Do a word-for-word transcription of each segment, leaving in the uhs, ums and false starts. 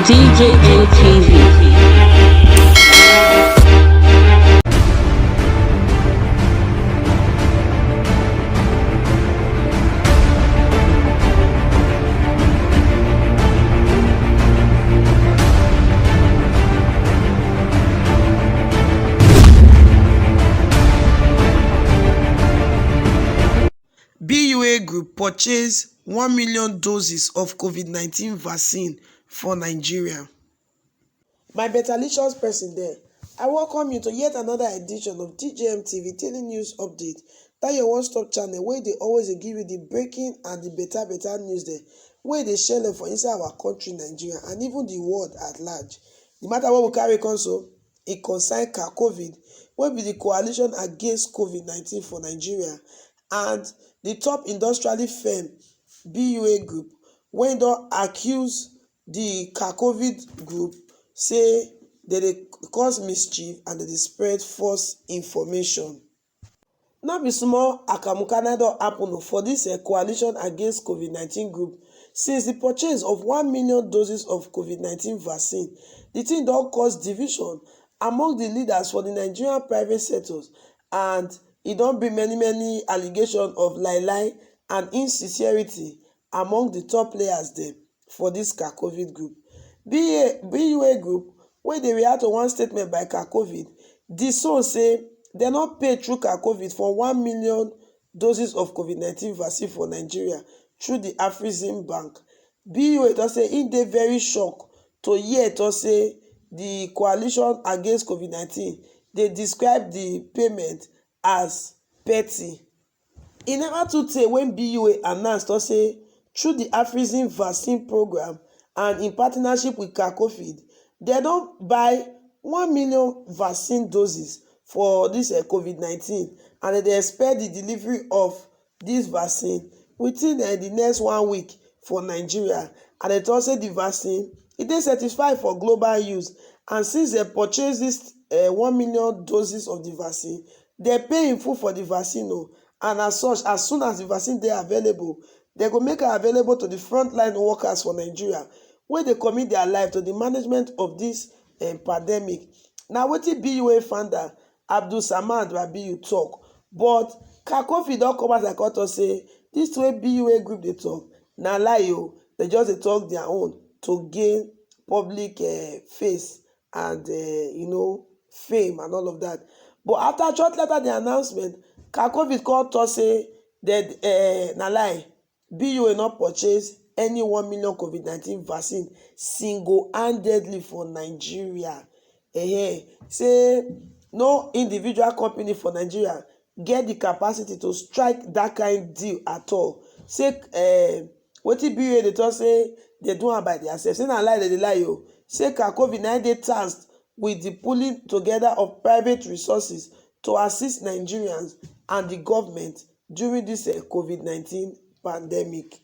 D J N T V. B U A Group purchase one million doses of COVID nineteen vaccine for Nigeria. My betalicious person there, I welcome you to yet another edition of D J M T V Daily News Update. That your one-stop channel where they always dey give you the breaking and the better better news there, where they share them for inside our country, Nigeria, and even the world at large. The matter wey we carry come so, e concern COVID, wey be the Coalition Against COVID nineteen for Nigeria, and the top industrialist firm, B U A Group, wey don accuse the COVID group say dem dey cause mischief and dem dey spread false information. No be small akamuka na don happen o for this, eh, Coalition Against COVID nineteen group, since the purchase of one million doses of COVID nineteen vaccine. The thing don cause division among the leaders for the Nigerian private sectors, and e don bring many many allegations of lie lie and insincerity among the top players dem for this COVID group. B A, B U A Group, wey dey react to one statement by COVID, disown say dem no pay through COVID for one million doses of COVID nineteen vaccine for Nigeria through the Afrexim Bank. B U A talk say im dey very shocked to hear talk say the Coalition Against COVID nineteen dey describe the payment as petty. E never too tey when B U A announce talk say through the Afrexim vaccine program and in partnership with COVID, dem don buy one million vaccine doses for this, eh, COVID nineteen, and dem dey expect the delivery of this vaccine within, eh, the next one week for Nigeria. And dem talk say the vaccine, e dey certified for global use, and since dem purchase this, eh, one million doses of the vaccine, dem pay in full for the vaccine o. And as such, as soon as the vaccine dey available, dem go make am available to the frontline workers for Nigeria wey dey commit their life to the management of this, um, pandemic. Na wetin B U A founder Abdul Samad Rabiu talk. But COVID don come out like talk say this way B U A Group dey talk na lie o. Dem just dey talk their own to gain public, eh, face and, eh, you know, fame and all of that. But after, short later the announcement, COVID come talk say that, eh, na lie. B U A no purchase any one million COVID nineteen vaccine single-handedly for Nigeria. Ehen, say no individual company for Nigeria get the capacity to strike that kind deal at all. Say, eh, wetin B U A dey talk say dem do am by theirself. Say na lie dem dey lie o. Say COVID na im dey tasked with the pooling together of private resources to assist Nigerians and the government during this, eh, COVID nineteen pandemic.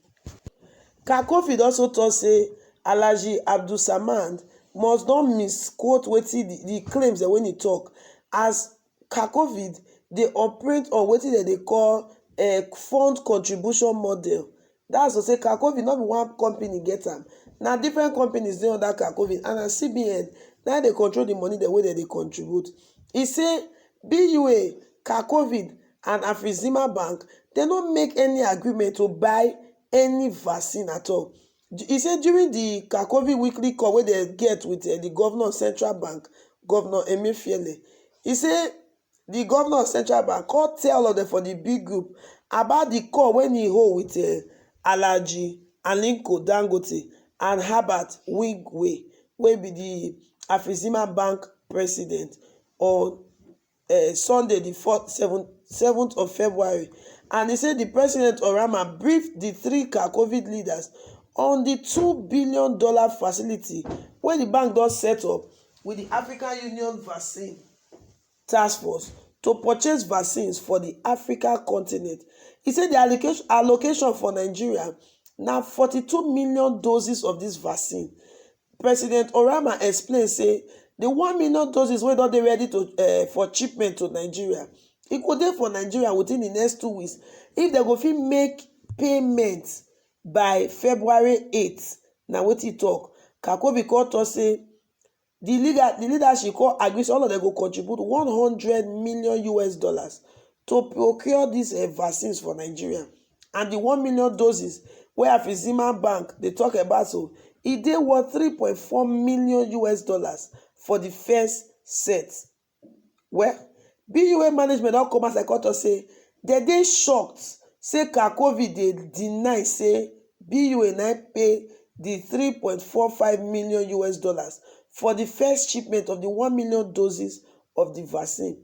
COVID also talk say Alhaji Abdul Samad must don misquote wetin the, the claims dem wey he talk, as COVID dey operate on wetin dem dey call, eh, fund contribution model. That's to say COVID no be one company get am. Na different companies dey under COVID, and na C B N na dey control the money dem wey dem dey contribute. E say B U A, COVID, and Afrexima Bank, dem no make any agreement to buy any vaccine at all. E say during the COVID weekly call wey dem get with, eh, the governor of Central Bank, Governor Emefiele, e say the governor of Central Bank come tell all of them for the big group about the call wey he hold with, eh, Alhaji Aliko Dangote and Herbert Wigwe, wey be the Afrexima Bank president, on, eh, Sunday, the fourth, seventh, seventh of February. And he said the president Orama briefed the three COVID leaders on the two billion dollar facility wey the bank don set up with the African Union vaccine task force to purchase vaccines for the Africa continent. He said the allocation, allocation for Nigeria na forty-two million doses of this vaccine. President Orama explain say the one million doses wey don dey ready to, eh, for shipment to Nigeria, e go dey for Nigeria within the next two weeks if dem go fit make payment by February eighth. Na wetin he talk. Kakovi come talk say the leader, the leadership come agree say all of them go contribute one hundred million U S dollars to procure these eh, vaccines for Nigeria. And the one million doses wey Afreximbank dey talk about so, e dey worth three point four million U S dollars for the first set. Well, B U A management don come outside come talk say dem dey shocked say Kakovi dey deny say B U A na pay the three point four five million U S dollars for the first shipment of the one million doses of the vaccine.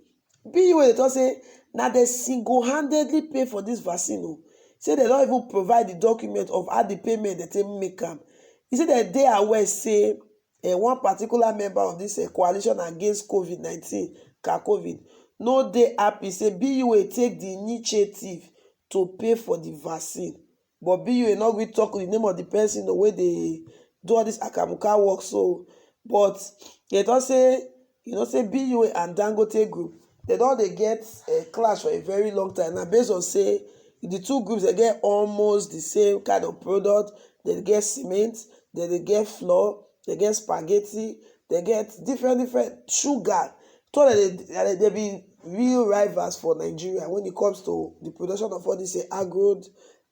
B U A dey talk say na dem single-handedly pay for this vaccine o. Say dem don even provide the document of how the payment dey take make am. E say dem dey aware say eh, one particular member of this eh, coalition against COVID nineteen, Kakovid, no dey happy say B U A take the initiative to pay for the vaccine. But B U A no gree talk the name of the person wey dey do all this akamuka work so. But dem talk say, you know say B U A and Dangote Group, dem don dey get eh, clash for a very long time now, based on say the two groups dey get almost the same kind of product. Dem dey get cement, dem dey get flour, dem get spaghetti, dem get different different sugar. So dem dey, dem be real rivals for Nigeria when it comes to the production of all this eh, agro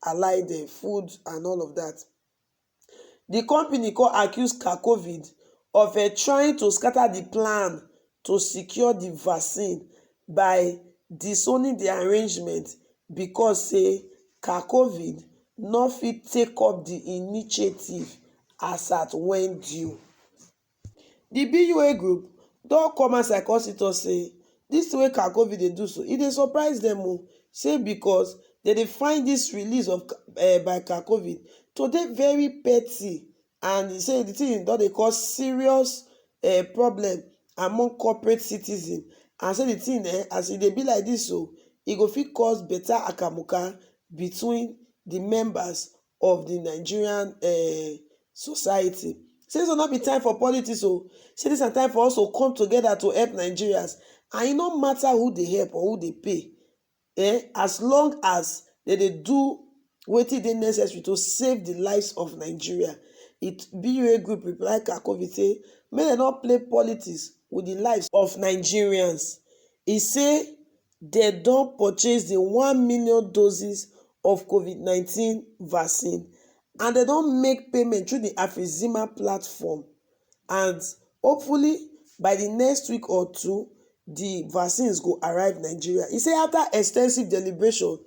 allied eh, food and all of that. The company come accuse Kakovid of eh, trying to scatter the plan to secure the vaccine by disowning the arrangement because say Kakovid no fit take up the initiative as at when due. The B U A group don come outside come still talk say this thing wey Kakovid dey do so, e dey surprise them o. Say because dem dey find this release of eh, by Kakovid to dey very petty, and e say the thing don dey cause serious eh, problem among corporate citizens, and say the thing eh, as e dey be like this so, e go fit cause better akamuka between the members of the Nigerian eh, society. Say this one no be time for politics o. Say this na time for us to come together to help Nigerians, and e no matter who dey help or who dey pay, eh, as long as dem dey do wetin dey necessary to save the lives of Nigeria. It B U A group reply Kakovi say make dem no play politics with the lives of Nigerians. E say dem don purchase the one million doses of COVID nineteen vaccine, and dem don make payment through the Afreximbank platform, and hopefully by the next week or two, the vaccines go arrive Nigeria. E say after extensive deliberation,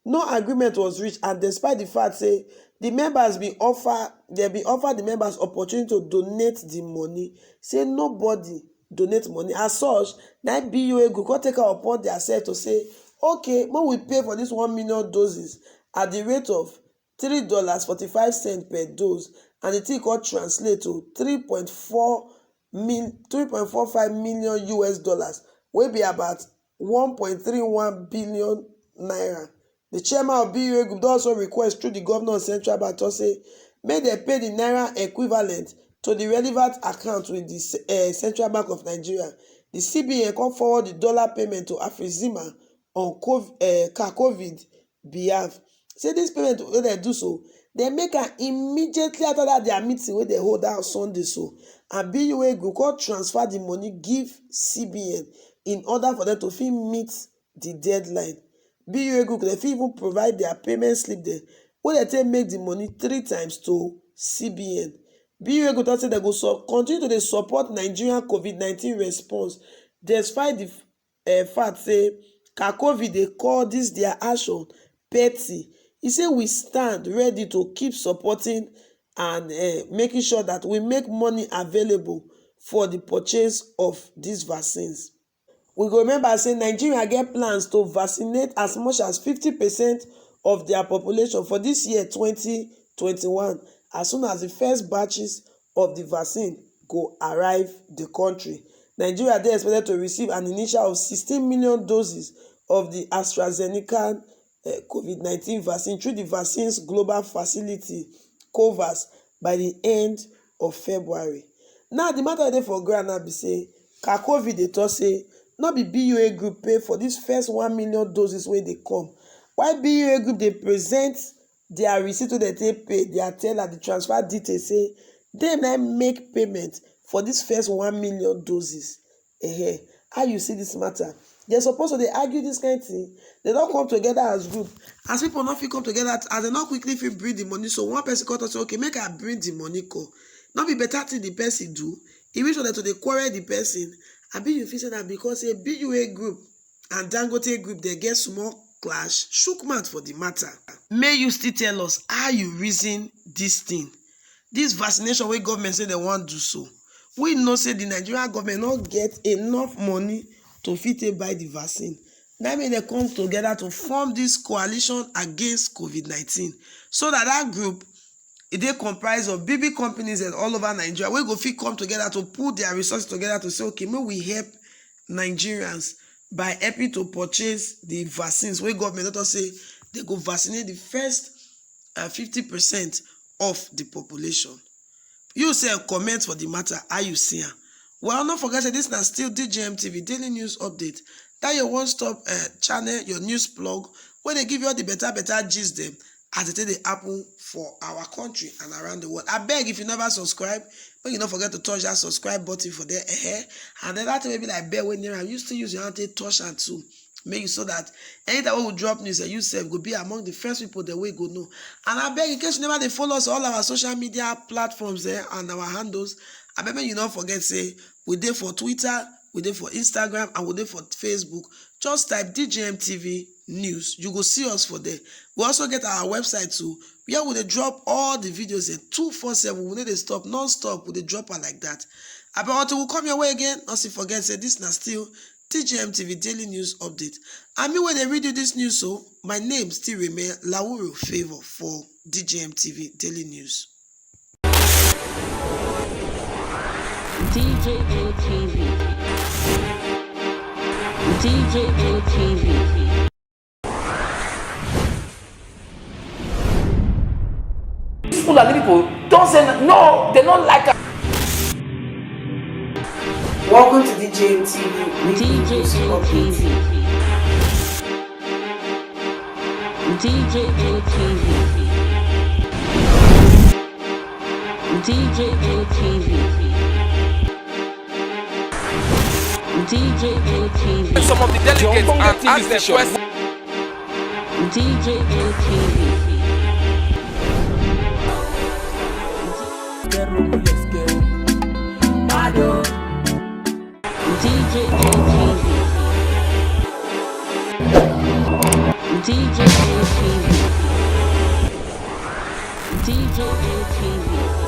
no agreement was reached, and despite the fact say the members bin offer, dem bin offer the members opportunity to donate the money, say nobody donate money. As such, na B U A group come take am upon their self to say, okay, make we pay for this one million doses at the rate of three dollars forty-five cents per dose, and the thing come translate to three point four mil, three point four five million U S dollars, wey be about one point three one billion naira. The chairman of B U A group don also request through the governor of central bank to say make dem pay the naira equivalent to the relevant account with the uh, Central Bank of Nigeria. The C B N come forward the dollar payment to Afreximbank on COVID, uh, Kakovid behalf. Say this payment wey dem do so, dem make am immediately after that their meeting wey dem hold that Sunday so, and B U A group come transfer the money give C B N in order for them to fit meet the deadline. B U A group dem fit even provide their payment slip dem wey dem take make the money three times to C B N. B U A group talk say dem go su- continue to dey support Nigerian COVID nineteen response despite the uh, fact say Kakovi dey call this their action petty. E say we stand ready to keep supporting and uh, making sure that we make money available for the purchase of these vaccines. We go remember say Nigeria get plans to vaccinate as much as fifty percent of their population for this year twenty twenty-one, as soon as the first batches of the vaccine go arrive the country. Nigeria dey expected to receive an initial of sixteen million doses of the AstraZeneca uh, COVID nineteen vaccine through the vaccines global facility, COVAX, by the end of February. Now, the matter dey for ground now be say Kakovi dey talk say no be B U A group pay for this first one million doses wey dey come. Why B U A group dey present their receipt wey dem take pay, their teller, the transfer details say Dem na make payment for this first one million doses. Ehe, how you see this matter? They suppose to dey argue this kind thing. They don come together as group. As people no fit come together, as they no quickly fit bring the money, so one person come talk say, "Okay, make I bring the money come." No be better thing the person do. E reach for them to dey quarrel the person. Abi you feel say na because say B U A group and Dangote group dey get small clash, shook mouth for the matter. May you still tell us how you reason this thing. This vaccination wey government say they wan do so, we know say the Nigerian government no get enough money to fit take buy the vaccine. Na make dem come together to form this coalition against COVID nineteen, so that that group, e dey comprised of big big companies and all over Nigeria wey go fit come together to put their resources together to say, "Okay, make we help Nigerians by helping to purchase the vaccines wey government don talk say they go vaccinate the first uh, fifty percent of the population." You sef comment for the matter, how you see am? Well, no forget say this na still D J M T V daily news update. That your one stop uh, channel, your news plug, where they give you all the better better gist them as it dey happen for our country and around the world. I beg, if you never subscribe, make you no forget to touch that subscribe button for there. Eh, and then that will be like bell when near am. You still use your hand to touch and too. Make you so that anytime we drop news, eh, you sef go be among the first people that we go know. And I beg, in case you never dey follow us on all our social media platforms eh, and our handles, I beg make you no forget say we dey for Twitter, we dey for Instagram, and we dey for Facebook. Just type D J M T V news. You go see us for there. We also get our website too, where we dey drop all the videos eh, two four seven. We no dey stop, non-stop. We dey drop am like that. Abeg, until we come your way again, no still forget say this na still D J M T V daily news update. And me wey dey read you this news so, my name still remain Lawuro Favour for D J M T V daily news. D J M T V. D J M T V. These Fulani people don't say no, they don't like us. Welcome to D J M T V. D J M T V. D J M T V. D J M T V. D J M T V. Some of the delegates and ask them questions. D J M T V. D J M T V. D J M T V. D J M T V.